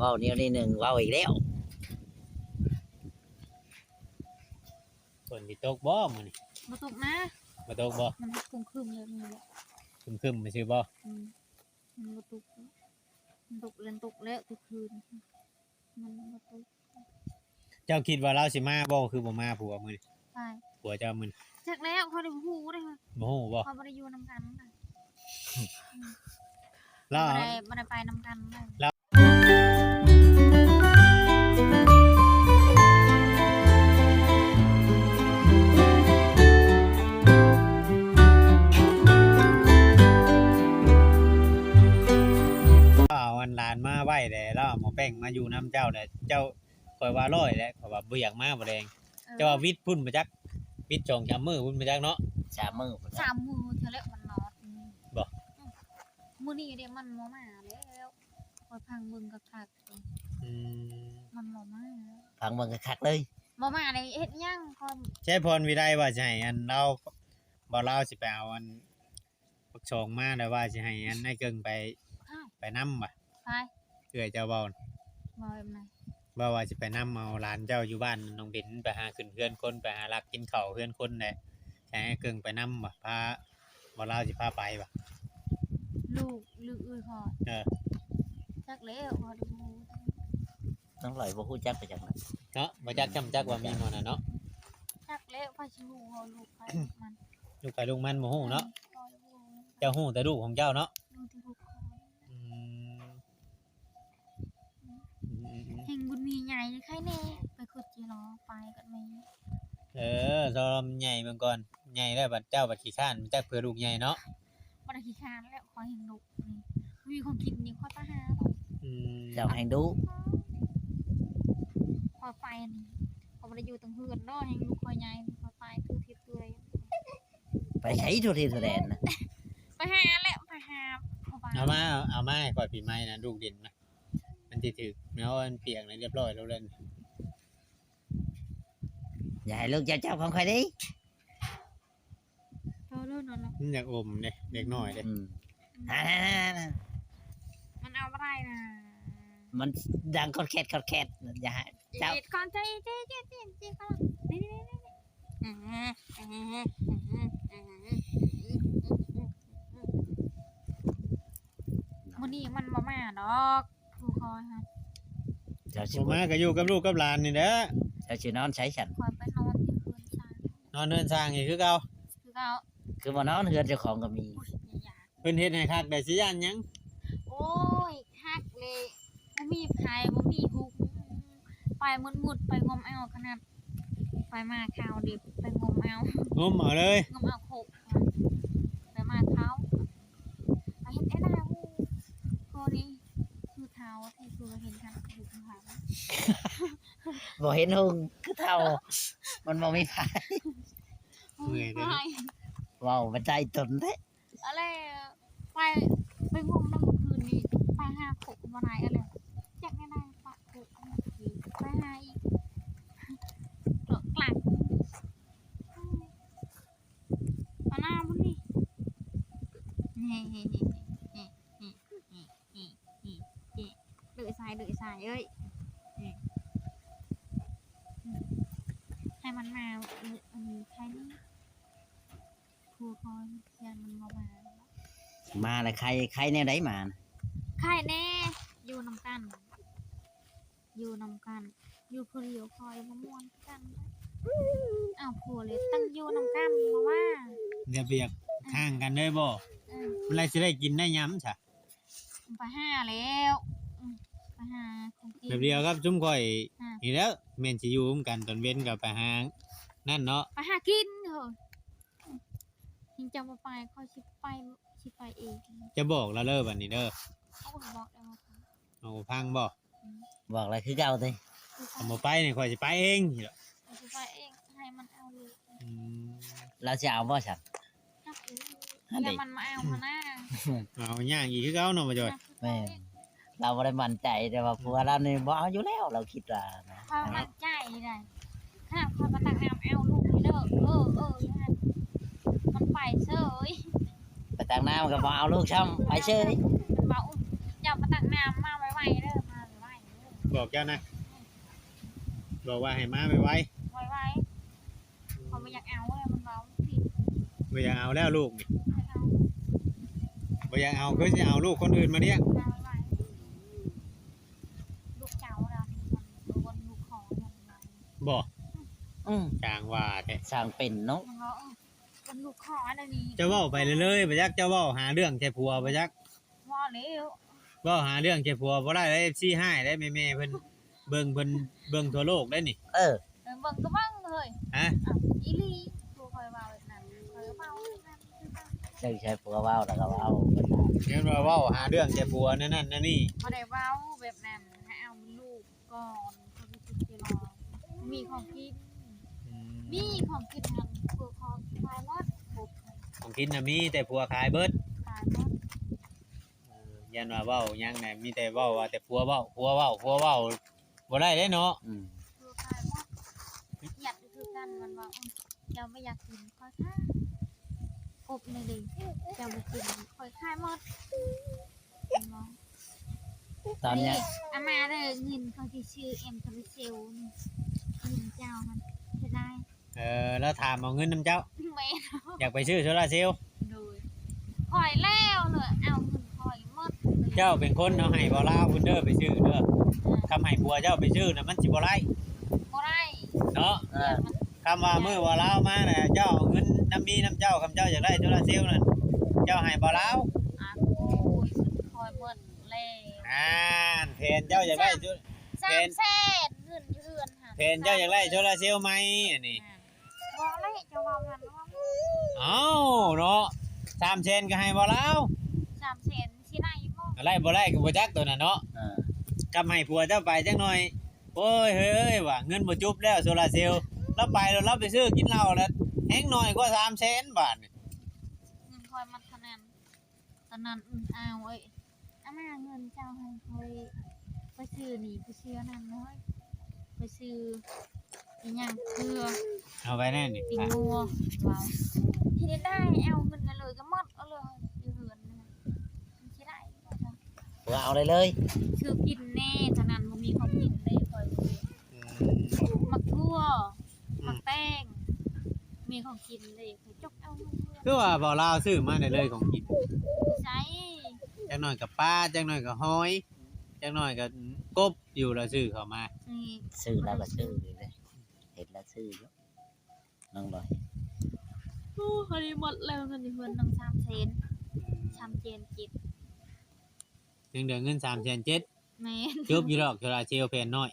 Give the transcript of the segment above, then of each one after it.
ເວົ້າແນວນີ້ໜຶ່ງ ເວົ້າອີກແລ້ວ. ຝົນຊິຕົກບໍ່ມື້ນີ້? ບໍ່ຕົກນະ. ບໍ່ຕົກບໍ່? ມັນຄຶ້ມໆແບບນີ້ແຫຼະ. ຄຶ້ມໆຊື່ບໍ່? ອືມ ມັນບໍ່ຕົກ. ມັນຕົກແລ້ວ ຕົກແລ້ວແຕ່ຄືນ ມັນບໍ່ຕົກ. ເຈົ້າຄິດວ່າລາວຊິມາບໍ່? ຄືບໍ່ມາຜົວມື້ນີ້? ໃຜ? ຜົວເຈົ້າມື້ນີ້. ຈັກແລ້ວ ຂ້ອຍບໍ່ຮູ້ເດ້. ບໍ່ຮູ້ບໍ່? ຂ້ອຍບໍ່ໄດ້ຢູ່ນຳກັນນະ. ອືມ ລາວ ບໍ່ໄດ້ ບໍ່ໄດ້ໄປນຳກັນນະ. ລາວ ເອົາອັນຫຼານມາໄວ້ແຫຼະ ລາວເອົາໝໍ້ແປ້ງມາຢູ່ນຳເຈົ້າແຫຼະ ເຈົ້າ ຂ້ອຍວ່າຮ້ອຍແຫຼະ ຂ້ອຍວ່າບໍ່ຢາກມາບໍ່ແດງ. ເອີ ເຈົ້າວ່າວິດພຸ້ນບໍ່ຈັກ ວິດສອງສາມມື້ພຸ້ນບໍ່ຈັກເນາະ. ສາມມື້ພຸ້ນ ສາມມື້ເທື່ອແລ້ວມັນນອນ. ບໍ່? ອືມ ມື້ນີ້ເດ້ມັນບໍ່ມາແລ້ວ ຂ້ອຍຟັງເບິ່ງຄັກໆ. ອືມ ມັນບໍ່ມາ ຟັງເບິ່ງຄັກໆເລີຍ ບໍ່ມາໄດ້ເຮັດຫຍັງ. ຂ້ອຍ ໃຊ້ພອນວິໄລວ່າຊິໃຫ້ອັນລາວ ບໍ່ ລາວຊິໄປເອົາອັນ ບັກສອງມາແລ້ວວ່າຊິໃຫ້ອັນອ້າຍເກິ່ງໄປ ອ້າຍ ໄປນຳວ່າ. ໃຜ? ເອື້ອຍເຈົ້າເວົ້າ. ເວົ້າແບບໃດ? ເວົ້າວ່າຊິໄປນຳເອົາຫຼານເຈົ້າຢູ່ບ້ານໜອງເບັນ ໄປຫາຂຶ້ນເຮືອນຄົນ ໄປຫາລັກກິນເຂົ້າເຮືອນຄົນແຫຼະ ໃຫ້ອ້າຍເກິ່ງໄປນຳວ່າ ພາ ບໍ່ ລາວຊິພາໄປວ່າ. ລູກ ລູກເອື້ອຍຂ້ອຍ. ເອີ ຈັກແລ້ວ ຂ້ອຍບໍ່ຮູ້. ນ້ອງຫຼອຍບໍ່ຮູ້ຈັກໄປຈັ່ງໃດເນາະ ບໍ່ຈັກຈຳຈັກວ່າມີໝໍ້ນັ້ນເນາະ. ຈັກແລ້ວ ໃຜຊິຮູ້ ເວົ້າລູກໃຜລູກມັນ ລູກໃຜລູກມັນບໍ່ຮູ້ເນາະ. ອືມ ເຈົ້າຮູ້ແຕ່ລູກຂອງເຈົ້າເນາະ. ຮູ້ແຕ່ລູກຂອງ ອືມ ອືມໆໆ ແຮ່ງບຸນມີໃຫຍ່ໄຄແນ່ ໄປຂຸດຈີລໍໄປກັບແມ່. ເອີ ຊອມໃຫຍ່ເບິ່ງກ່ອນ ໃຫຍ່ແລ້ວບັດເຈົ້າບັດຂີ້ຄ້ານ ຈັກເພື່ອລູກໃຫຍ່ເນາະ. ບໍ່ໄດ້ຂີ້ຄ້ານແລ້ວ ຂ້ອຍແຮ່ງດຸນີ້ ມີຂອງກິນນີ້ຂ້ອຍໄປຫາ. ອືມ ເຈົ້າແຮ່ງດຸ ຂ້ອຍໄປນີ້ ຂ້ອຍບໍ່ໄດ້ຢູ່ແຕ່ເຮືອນເນາະ ແຮ່ງລູກຂ້ອຍໃຫຍ່ ຂ້ອຍໄປທົ່ວທິດທົ່ວແດນ. ໄປໃສທົ່ວທິດທົ່ວແດນນະ? ໄປຫາແຫຼະ ໄປຫາ. ເອົາມາ ເອົາມາໃຫ້ຂ້ອຍປີໃໝ່ນະ ລູກຫຼິ້ນນະ ມັນຊິຖືກເນາະ ມັນປຽກນະ ຮຽບຮ້ອຍໂລດແລ້ວ. ຢ່າໃຫ້ລູກເຈົ້າຈັບຂອງຂ້ອຍເດ້. ໂຕໂລດນັ້ນລະ ມັນຢາກອົມເດ້ ເດັກນ້ອຍເດ້. ອືມ ອືມ ນັ້ນໆໆໆ ມັນເອົາບໍ່ໄດ້ນະ ມັນດັງຄອດແຄດ ຄອດແຄດ ຢ່າໃຫ້ຈັບ. ເຈັບກ່ອນ ເຈັບ ເຈັບ ເຈັບ ເຈັບ ເຈັບກ່ອນ ນີ້ໆໆ ມື້ນີ້ມັນບໍ່ມາດອກ. ຜູ້ຄອຍຫັ້ນ ເຈົ້າຊິ ບໍ່ມາກໍຢູ່ກັບລູກກັບຫຼານນີ້ແຫຼະ. ເຈົ້າຊິນອນໃສຊັ້ນ? ຂ້ອຍໄປນອນຢູ່ເຮືອນຊ່າງ. ນອນເຮືອນຊ່າງອີກຄືເກົ່າ? ຄືເກົ່າ. ຄືບໍ່ນອນເຮືອນເຈົ້າຂອງກໍມີ? ໂອ້ຍ ຢ່າໆ ເພິ່ນເຮັດໃຫ້ຄັກໄດ໋ ຊິຢ້ານຫຍັງ? ໂອ້ຍ ຄັກເລີຍ ບໍ່ມີໃຜ ບໍ່ມີຫຸ້ງ ໄປມຸດໆ ໄປງົມເອົາຂະໜາດ ໄປມາຄາວເດ ໄປງົມເອົາ ງົມເອົາເລີຍ ງົມເອົາໂຄກ ໄປມາຄາວ ໄປເຮັດໄອ້ນາຫູ ໂຕນີ້ຄືເຖົ້າແທ້ ຄືວ່າເຫັນຄັນຄືເຖົ້າ ບໍ່ເຫັນຫຸ້ງຄືເຖົ້າ ມັນບໍ່ມີໃຜ ເມື່ອຍເດ້ ເວົ້າບໍ່ໄດ້ຕົນເດ້. ອະແລະ ໄປ ໄປງົມນຳມື້ຄືນນີ້ ໄປຫາໂຄກບໍ່ໄດ້ ອະແລະ ຈັກແນວໃດ ປະໂຄກ ໄປຫາອີກ ເລາະກະລັກ ອານາບຸນນີ້ ເຮີ້ຍ ເຮີ້ຍ ເຮີ້ຍ ເຮີ້ຍ ເຮີ້ຍ ເຮີ້ຍ ເຮີ້ຍ ເຮີ້ຍ ເຮີ້ຍ ເຮີ້ຍ ເຮີ້ຍ ເຮີ້ຍ ເຮີ້ຍ ເຮີ້ຍ ໃຫ້ມັນມາ ອັນນີ້ ໃຜນີ້ ຜູ້ຄອຍຢ້ານມັນບໍ່ມາ ມາແລ້ວໄຄ ໄຄແນວໃດມານະ? ໄຄແນ່ ຢູ່ນຳກັນ ຢູ່ນຳກັນ ຢູ່ຜູ້ດຽວຂ້ອຍບໍ່ມ່ວນຄືກັນ ເອົາຜົວເລີຍ ຕ້ອງຢູ່ນຳກັນ ບໍ່ວ່າ ລະບຽບ ອ່າ ຂ້າງກັນເລີຍບໍ່? ເອີ ເມື່ອໃດຊິໄດ້ກິນໄດ້ຫຍັງຊະ? ໄປຫາແລ້ວ ອືມ ໄປຫາຂອງກິນ ແບບດຽວກັບຊຸມຂ້ອຍ ອ່າ ນີ້ແຫຼະ ແມ່ນຊິຢູ່ນຳກັນ ຕອນເວັນກໍໄປຫານັ້ນເນາະ ໄປຫາກິນເຮີ້ຍ ຍັງຈະບໍ່ໄປ ຂ້ອຍຊິໄປ ຊິໄປເອງ ຈະບອກລາວເດີບັດນີ້ເດີ ເອົາ ບອກແລ້ວ ເອົາ ຟັງບໍ່? ອືມ ບອກແລ້ວຄືເກົ່າຕິ ຄັນບໍ່ໄປນີ້ຂ້ອຍຊິໄປເອງ ຂ້ອຍຊິໄປເອງ ໃຫ້ມັນເອົາລູກ ອືມ ລາວຊິເອົາບໍ່ຊັ້ນ? ຈັກ ອັນນີ້ ຢ່າມັນມາເອົາຫັ້ນນາ ເອົາຍາກອີກຄືເກົ່າເນາະ ບໍ່ຈ້ອຍ ແມ່ນ ລາວບໍ່ໄດ້ໝັ້ນໃຈ ແຕ່ວ່າຜົວລາວນີ້ບໍ່ເອົາຢູ່ແລ້ວ ລາວຄິດວ່ານະ ຂ້ອຍໝັ້ນໃຈໄດ໋ ຂະໜາດຂ້ອຍໄປຕັກນ້ຳເອົາລູກນີ້ເດີ ເອີໆ ຢູ່ຫັ້ນ ມັນໄປເສີຍ ໄປຕັກນ້ຳກໍບໍ່ເອົາລູກຊ້ຳ ໄປເສີຍ ມັນເວົ້າ ເຈົ້າໄປຕັກນ້ຳມາໄວໆເດີ ມາໄວໆ ບອກເຈົ້ານະ ບອກວ່າໃຫ້ມາໄວໆ ໄວໆ ເຂົາບໍ່ຢາກເອົາແລ້ວ ມັນເວົ້າຜິດ ບໍ່ຢາກເອົາແລ້ວລູກນີ້ ບໍ່ຢາກເອົາ ບໍ່ຢາກເອົາ ຄືຊິເອົາລູກຄົນອື່ນມາລ້ຽງ ມາໄວໆ ລູກເຈົ້າລະ ມັນບໍ່ລູກຂອງມັນ ບໍ່ ອືມ ຊ່າງວ່າແທ້ ຊ່າງເປັນເນາະ ມັນເວົ້າ ເອີ ເປັນລູກຂອງອັນນີ້ ເຈົ້າເວົ້າໄປເລີຍໆ ບໍ່ຈັກ ເຈົ້າເວົ້າຫາເລື່ອງໃສ່ຜົວບໍ່ຈັກ ເວົ້າແລ້ວ ເວົ້າຫາເລື່ອງໃສ່ຜົວບໍ່ໄດ້ເດ້ ເອັຟຊີຮ້າຍເດ້ ແມ່ໆເພິ່ນເບິ່ງ ເພິ່ນເບິ່ງທົ່ວໂລກເດ້ນີ້ ເອີ ເອີ ເບິ່ງກໍເບິ່ງເຮີ້ຍ ຮະ ອ້າວ ອີ່ຫຼີ ຜູ້ຂ້ອຍເວົ້ານັ້ນ ຂ້ອຍກໍເວົ້ານັ້ນຄືກັນ ເລື່ອງໃສ່ຜົວເວົ້າແລ້ວກໍເວົ້າ ເຫັນວ່າເວົ້າຫາເລື່ອງໃສ່ຜົວແນວນັ້ນແນວນີ້ ບໍ່ໄດ້ເວົ້າແບບນັ້ນ ໃຫ້ເອົາລູກ ກ່ອນ ເຂົາຊິຄິດຊິລອ ມີຂອງກິນ ອືມ ມີຂອງກິນຫັ້ນ ພວກເຂົາຂາຍໝົດ ຄົບ ຂອງກິນນະມີ ແຕ່ຜົວຂາຍເບິດ ຂາຍໝົດ ເອີ ຢ້ານວ່າເວົ້າຫຍັງນະ ມີແຕ່ເວົ້າວ່າແຕ່ຜົວເວົ້າ ຜົວເວົ້າ ຜົວເວົ້າ ບໍ່ໄດ້ເດ້ເນາະ ອືມ ຜົວຂາຍໝົດ ຄຽດຄືກັນ ມັນວ່າ ເຈົ້າບໍ່ຢາກກິນ ຂ້ອຍຂາຍ ຄົບນີ້ເດ້ ເຈົ້າບໍ່ກິນ ຂ້ອຍຂາຍໝົດ ເຫັນບໍ່? ຕາມຫຍັງ? ນີ້ ອາມາເດີ ເງິນເຂົາຊິຊື້ເອັມໂຊລາເຊວນີ້ ເງິນເຈົ້າຫັ້ນ ເສຍດາຍ. ເອີ ລາວຖາມເອົາເງິນນຳເຈົ້າ? ແມ່ນ. ຢາກໄປຊື້ໂຊລາເຊວ? ໂດຍ. ຂ້ອຍແລ້ວເລີຍ ເອົາເງິນຂ້ອຍໝົດເລີຍ. ເຈົ້າເປັນຄົນເອົາໃຫ້ບໍ່ລາວພຸ້ນເດີ ໄປຊື້ເດີ. ຄຳໃຫ້ຜົວເຈົ້າໄປຊື້ນະ ມັນຊິບໍ່ໄດ້. ບໍ່ໄດ້. ເນາະ? ເອີ. ຄຳວ່າມື້ວ່າລາວມານະ ເຈົ້າເອົາເງິນນຳມີນຳເຈົ້າ ຄຳເຈົ້າຢາກໄດ້ໂຊລາເຊວນັ້ນ ເຈົ້າໃຫ້ບໍ່ລາວ? ອາ ໂອ້ຍ ເງິນຂ້ອຍໝົດແລ້ວ. ນັ້ນ ແຜນເຈົ້າຢາກໄດ້ໂຊ ສາມແສນ ເງິນຢູ່ເຮືອນຫັ້ນ ແຜນເຈົ້າຢາກໄດ້ໂຊລາເຊວໃໝ່ອັນນີ້. ບໍ່ແລ້ວ ເຈົ້າເວົ້ານັ້ນເນາະ. ເອົ້າ ເນາະ ສາມແສນກໍໃຫ້ບໍ່ລາວ ສາມແສນ ຊິໄດ້ບໍ່? ໄດ້ບໍ່ໄດ້ກໍບໍ່ຈັກໂຕນັ້ນເນາະ. ເອີ ກຳໃຫ້ຜົວເຈົ້າໄປຈັກໜ່ອຍ. ໂອ້ຍ ເຮີ້ຍ ວ່າເງິນບໍ່ຈຸບແລ້ວໂຊລາເຊວ ລາວໄປແລ້ວ ລາວໄປຊື້ກິນເຫຼົ້າແລ້ວ ແຮງໜ້ອຍກວ່າສາມແສນບາດນີ້. ເງິນຂ້ອຍມັນເທົ່ານັ້ນ ຕອນນັ້ນ ອືມ ອ້າວເອີຍ ອາມາເງິນເຈົ້າໃຫ້ຂ້ອຍໄປຊື້ນີ້ ໄປຊື້ອັນນັ້ນເນາະ ໄປຊື້ອີຫຍັງເຄືອ ເອົາໄປແນ່ນີ້ ປີ້ງງົວ ເວົ້າ ທີ່ໄດ້ເອົາເງິນມາເລີຍ ກໍໝົດເອົາເລີຍ ຢູ່ເຮືອນນະ ມັນຊິໄດ້ບໍ່? ວ່າເອົາໄດ້ເລີຍ ຊື້ກິນແນ່ ຕອນນັ້ນບໍ່ມີຂອງກິນເລີຍ ຂ້ອຍບໍ່ມີ ອືມ ໝາກຖົ່ວ ອືມ ໝາກແຕງ ມີຂອງກິນເລີຍ. ຄືວ່າບໍ່ລາວຊື້ມາໄດ້ເລີຍຂອງກິນ ໃສ ຈັກໜ້ອຍກໍປາ ຈັກໜ້ອຍກໍຫອຍ ຈັກໜ້ອຍກໍກົບຢູ່ ລາວຊື້ເຂົ້າມາ ອືມ ຊື້ລາວກໍຊື້ຢູ່ເດ້ ເຫັນລາວຊື້ຢູ່ ນ້ອງລອຍ. ໂອ້ ພໍດີໝົດແລ້ວ ເງິນຢູ່ເຮືອນໜຶ່ງສາມແສນ ອືມ ສາມແສນເຈັດ ຍັງເຫຼືອເງິນສາມແສນເຈັດ. ແມ່ນ ຈົບຢູ່ດອກ ໂຊລາເຊວແຜ່ນນ້ອຍ.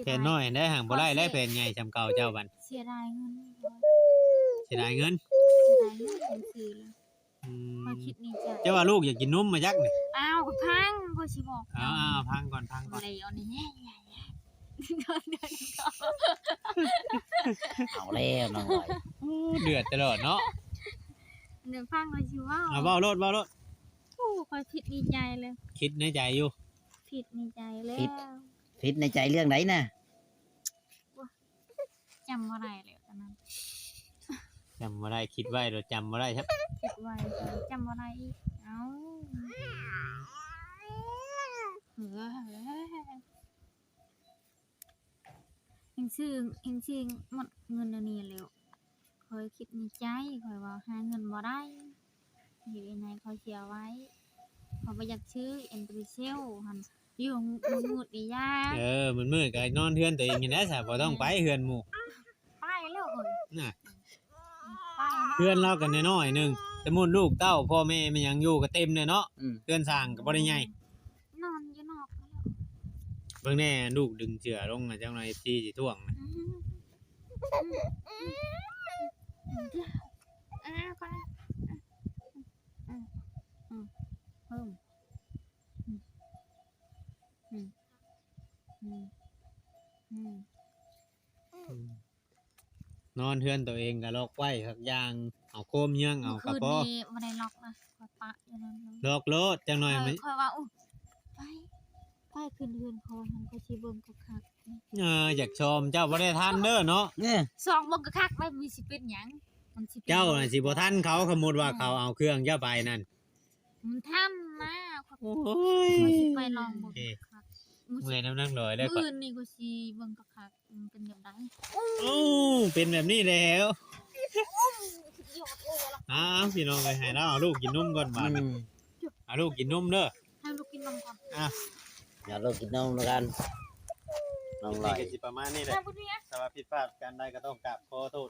ແຜ່ນນ້ອຍໄດ້ ຫາບໍ່ໄດ້ແລ້ວແຜ່ນໃຫຍ່ຊ່ຳເກົ່າເຈົ້າບັດ ເສຍດາຍເງິນ ເສຍດາຍເງິນ ເສຍດາຍເງິນ ຊື້ເລີຍ. ອືມ ຂ້ອຍຄິດໃນໃຈ ເຈົ້າວ່າລູກຢາກກິນນົມມາຈັກນີ້. ອ້າວ ກໍຟັງ ຂ້ອຍຊິບອກ ເອົາ ເອົາ ຟັງກ່ອນ ຟັງກ່ອນ ເອົານີ້ ເອົາແລ້ວນ້ອງລອຍ ໂອ້ ເດືອດຕະຫຼອດເນາະ. ເດີ ຟັງ ຂ້ອຍຊິເວົ້າ ເອົາ ເວົ້າໂລດ ເວົ້າໂລດ. ໂອ້ ຂ້ອຍຄິດໃນໃຈເລີຍ ຄິດໃນໃຈຢູ່ ຄິດໃນໃຈແລ້ວ ຄິດ ຄິດໃນໃຈເລື່ອງໃດນະ? ໂອ້ຍ ຈຳບໍ່ໄດ້ແລ້ວຕອນນັ້ນ ຈຳບໍ່ໄດ້ ຄິດໄວ້ໂລດ ຈຳບໍ່ໄດ້ ຄິດໄວ້ ຈຳບໍ່ໄດ້ອີກ ເອົ້າ ເອີ. ແຮງຊື້ ແຮງຊື້ໝົດເງິນອັນນີ້ແລ້ວ ຂ້ອຍຄິດໃນໃຈ ຂ້ອຍວ່າຫາເງິນບໍ່ໄດ້ ເຮັດຈັ່ງໃດຂ້ອຍຊິເອົາໄວ້ ຂ້ອຍບໍ່ຢາກຊື້ເອັມໂຕເຊວຫັ້ນ ຢູ່ມືດໆນີ້ຢ່າ ເອີ ມືດໆກໍນອນເຮືອນຕົວເອງນີ້ແຫຼະ ຊະ ບໍ່ຕ້ອງໄປເຮືອນໝູ່ ໄປແລ້ວເຮີ້ຍ ນະ ໄປແລ້ວ ເຮືອນລາວກໍນ້ອຍໆໜຶ່ງ ສົມມຸດລູກເຕົ້າ ພໍ່ແມ່ແມ່ນຫຍັງຢູ່ກໍເຕັມແຫຼະເນາະ ອືມ ເຮືອນສ້າງກໍບໍ່ໄດ້ໃຫຍ່. ນອນຢູ່ນອກພຸ້ນແຫຼະ ເບິ່ງແນ່ ລູກດຶງເສື້ອລົງນະ ຈັກໜ້ອຍເອັຟຊີຊິທ້ວງນະ ອືມ ອືມ ອືມ ອືມ ອືມ ອືມ ອືມ ອືມ ອືມ ອືມ ອືມ ນອນເຮືອນໂຕເອງກໍລັອກໄວ້ສັກຢ່າງ ເອົາໂຄມເຍືອງເອົາກໍພໍ ມື້ຄືນນີ້ບໍ່ໄດ້ລັອກນະ ຂ້ອຍປະຢູ່ນັ້ນເລີຍ ລັອກໂລດ ຈັກໜ້ອຍ ຂ້ອຍ ມັນ ຂ້ອຍວ່າ ໂອ້ ໄປ ໄປຂຶ້ນເຮືອນຂ້ອຍຫັ້ນ ຂ້ອຍຊິເບິ່ງຄັກໆ ເອີ ຢາກຊອມເຈົ້າບໍ່ໄດ້ທັນເດີເນາະ ເອີ ຊອມເບິ່ງຄັກໆ ໄປ ມັນຊິເປັນຫຍັງ ມັນຊິເປັນ ເຈົ້ານະຊິບໍ່ທັນເຂົາ ສົມມຸດວ່າ ເອີ ເຂົາເອົາເຄື່ອງເຈົ້າໄປນັ້ນ ມັນທຳນະ ໂອ້ຍ ຂ້ອຍຊິໄປລອງເບິ່ງ ໂອເຄ ຄັກໆ ມື້ ເມື່ອຍນຳນາງລອຍແລ້ວ ມື້ອື່ນນີ້ຂ້ອຍຊິເບິ່ງຄັກໆ ມັນເປັນແບບໃດ. ໂອ້ ເປັນແບບນີ້ແລ້ວ. ອ້າວ ພີ່ນ້ອງເອີຍ ໃຫ້ລາວເອົາລູກກິນນົມກ່ອນບາດນີ້. ອືມ ເອົາລູກກິນນົມເດີ ໃຫ້ລູກກິນນົມກ່ອນ. ອ່ະ ເອົາລູກກິນນົມແລ້ວກັນ ນ້ອງລອຍ. ຄລິບນີ້ກໍຊິປະມານນີ້ແຫຼະ ຖ້າຜິດພາດການໃດກໍຕ້ອງກາບຂໍໂທດ